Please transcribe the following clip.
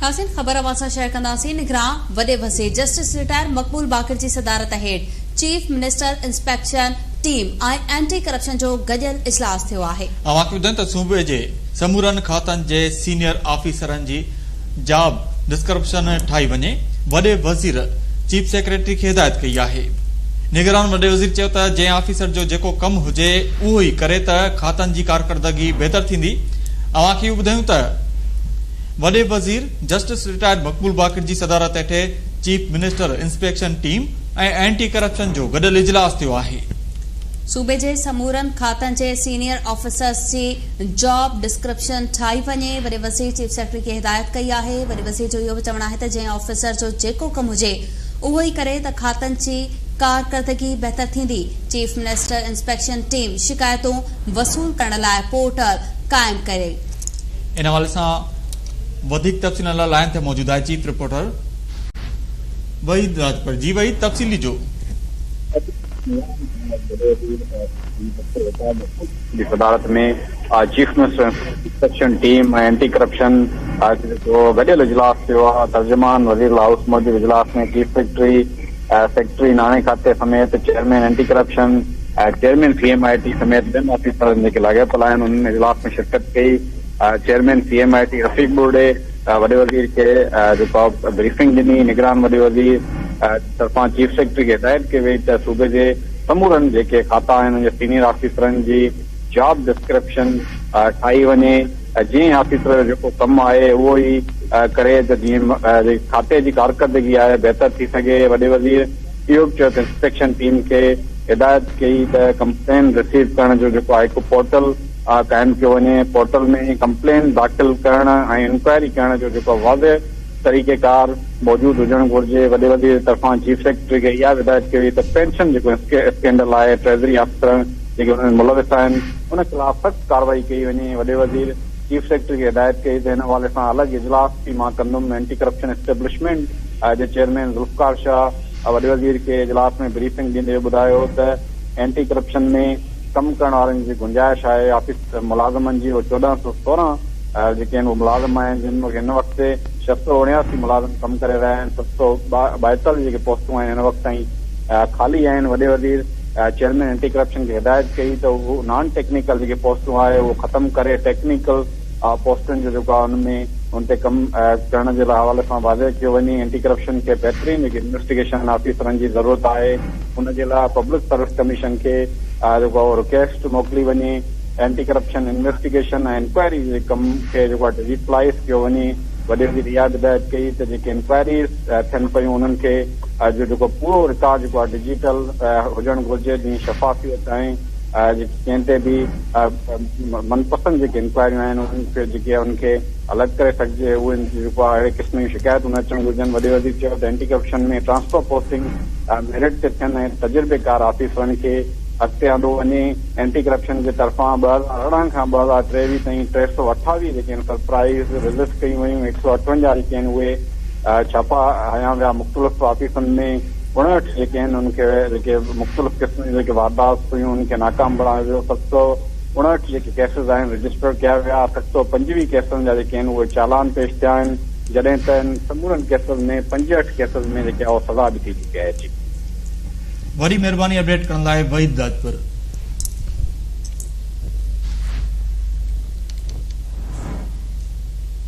ناظرين خبر اوهان سان شيئر ڪنداسين نگران وڏي وزير جسٽس رٽائر مقبول باقر جي صدارت هيٺ chief minister inspection team ۽ anti corruption جو گڏيل اجلاس ٿيو آهي. اوهان کي ٻڌايون ته صوبي جي سمورن کاتن جي سينيئر آفيسرن جي جاب ڊسڪرپشن ٺاهي وڃي، وڏي وزير چيف سيڪريٽري کي هدايت ڪئي آهي. نگران وڏي وزير چيو ته جنهن آفيسر جو جيڪو ڪم هجي اهو ئي ڪري ته کاتن جي ڪارڪردگي بهتر ٿيندي. اوهان کي اهو ٻڌايون ته. وڏي وزير جسٽس رٽائرڊ مقبول باقر جي صدارت هيٺ chief minister inspection team ۽ anti corruption جو گڏيل اجلاس ٿيو آهي. صوبي جي سمورن کاتن جي سينيئر آفيسرز جي جاب ڊسڪرپشن ٺاهي وڃي، وڏي وزير چيف سيڪريٽري کي هدايت ڪئي آهي، وڏي وزير جو اهو به چوڻ آهي ته جنهن آفيسر جو جيڪو ڪم هجي اهو ئي ڪري ته کاتن جي ڪارڪردگي بهتر ٿيندي، چيف منسٽر انسپيڪشن ٽيم شڪايتون وصول ڪرڻ لاء پورٽل قائم ڪري. ان حوالي سان وڌيڪ تفصيلن لاء لائين تي موجود آهي چيف رپورٽر وحيد راڄپر جي وحيد تفصيل ڏجو. جي صدارت ۾ chief minister inspection team ۽ anti corruption جو گڏيل اجلاس ٿيو آهي ترجمان وزير هائوس موجب اجلاس ۾ چيف سيڪريٽري سيڪريٽري ناڻي کاتي سميت chairman anti corruption chairman C M I T سميت ٻين آفيسرن جيڪي لاڳاپيل آهن انهن اجلاس ۾ شرڪت ڪئي. Chairman C M I T Rafiq Burdi وڏي وزير کي جيڪو آهي بريفنگ ڏني. نگران وڏي وزير طرفان چيف سيڪريٽري کي هدايت ڪئي وئي ته صوبي جي سمورن جيڪي کاتا آهن انهن جي سينيئر آفيسرن جي جاب ڊسڪرپشن ٺاهي وڃي ۽ جنهن آفيسر جو جيڪو ڪم آهي اهو ئي ڪري ته جيئن کاتي جي ڪارڪردگي آهي بهتر ٿي سگهي. وڏي وزير اهو به چيو ته انسپيڪشن ٽيم کي هدايت ڪئي ته ڪمپلين رسيو ڪرڻ جو جيڪو آهي هڪ پورٽل قائم ڪيو وڃي، پورٽل ۾ ڪمپلين داخل ڪرڻ ۽ انڪوائري ڪرڻ جو جيڪو واضح طريقيڪار موجود هجڻ گهرجي، وڏي وزير طرفان چيف سيڪريٽري کي اها به هدايت ڪئي وئي ته پينشن جيڪو اسڪينڊل آهي ٽريزري آفيسرن جيڪي ان ۾ ملوث آهن ان خلاف سخت ڪارروائي ڪئي وڃي، وڏي وزير چيف سيڪريٽري کي هدايت ڪئي ته ان حوالي سان الڳ اجلاس به مان ڪندم، اينٽي ڪرپشن اسٽيبلشمينٽ جي چيئرمين ذوالفقار شاهه وڏي وزير کي اجلاس ۾ بريفنگ ڏيندي ٻڌايو ته اينٽي ڪرپشن ۾ ڪم ڪرڻ وارن جي گنجائش آهي، آفيس ملازمن جي اهي 1416 جيڪي آهن اهي ملازم آهن جن مان هن وقت 679 ملازم ڪم ڪري رهيا آهن، 742 جيڪي پوسٽون آهن هن وقت تائين خالي آهن، وڏي وزير چيئرمين اينٽي ڪرپشن کي هدايت ڪئي ته اهو نان ٽيڪنيڪل جيڪي پوسٽون آهي اهو ختم ڪري ٽيڪنيڪل پوسٽن جو جيڪو آهي ان ۾ ان تي ڪم ڪرڻ جي حوالي سان واضح ڪيو وڃي، اينٽي ڪرپشن کي بهترين جيڪي انويسٽيگيشن آفيسرن جي ضرورت آهي ان جي لاء پبلڪ سروس ڪميشن کي جيڪو آهي رڪويسٽ موڪلي وڃي، اينٽي ڪرپشن انويسٽيگيشن ۽ انڪوائري جي ڪم کي جيڪو آهي ڊجيٽلائيز ڪيو وڃي، وڏي وزير اها به هدايت ڪئي ته جيڪي انڪوائريز ٿين پيون انهن کي جو جيڪو پورو رڪارڊ جيڪو آهي ڊجيٽل هجڻ گهرجي جيئن شفافيت ۽ جيڪي ڪنهن تي به من پسند جيڪي انڪوائريون آهن انهن کي جيڪي انهن کي الڳ ڪري سگهجي اهي جيڪو آهي اهڙي قسم جون شڪايتون نه اچڻ گهرجن وڏي وزير چيو ته anti corruption ۾ transfer posting merit تي ٿين ۽ تجربيڪار آفيسرن کي اڳتي آندو وڃي اينٽي ڪرپشن جي طرفان 2018 کان 2023 تائين 328 جيڪي آهن سرپرائيز وزٽس ڪيون ويون 158 جيڪي آهن اهي ڇاپا هنيا ويا مختلف آفيسن ۾ 59 جيڪي آهن انهن کي جيڪي مختلف قسم جون جيڪي واردات هيون انهن کي ناڪام بڻايو ويو، 759 جيڪي ڪيسز آهن رجسٽر ڪيا ويا، 725 ڪيسن جا جيڪي آهن اهي چالان پيش ٿيا آهن، جڏهن ته ان سمورن ڪيسز ۾ 65 ڪيسز ۾ جيڪي آهي سزا به ٿي چڪي آهي. جي. وڏي مهرباني اپڊيٽ ڪرڻ لاء وحيد راڄپر.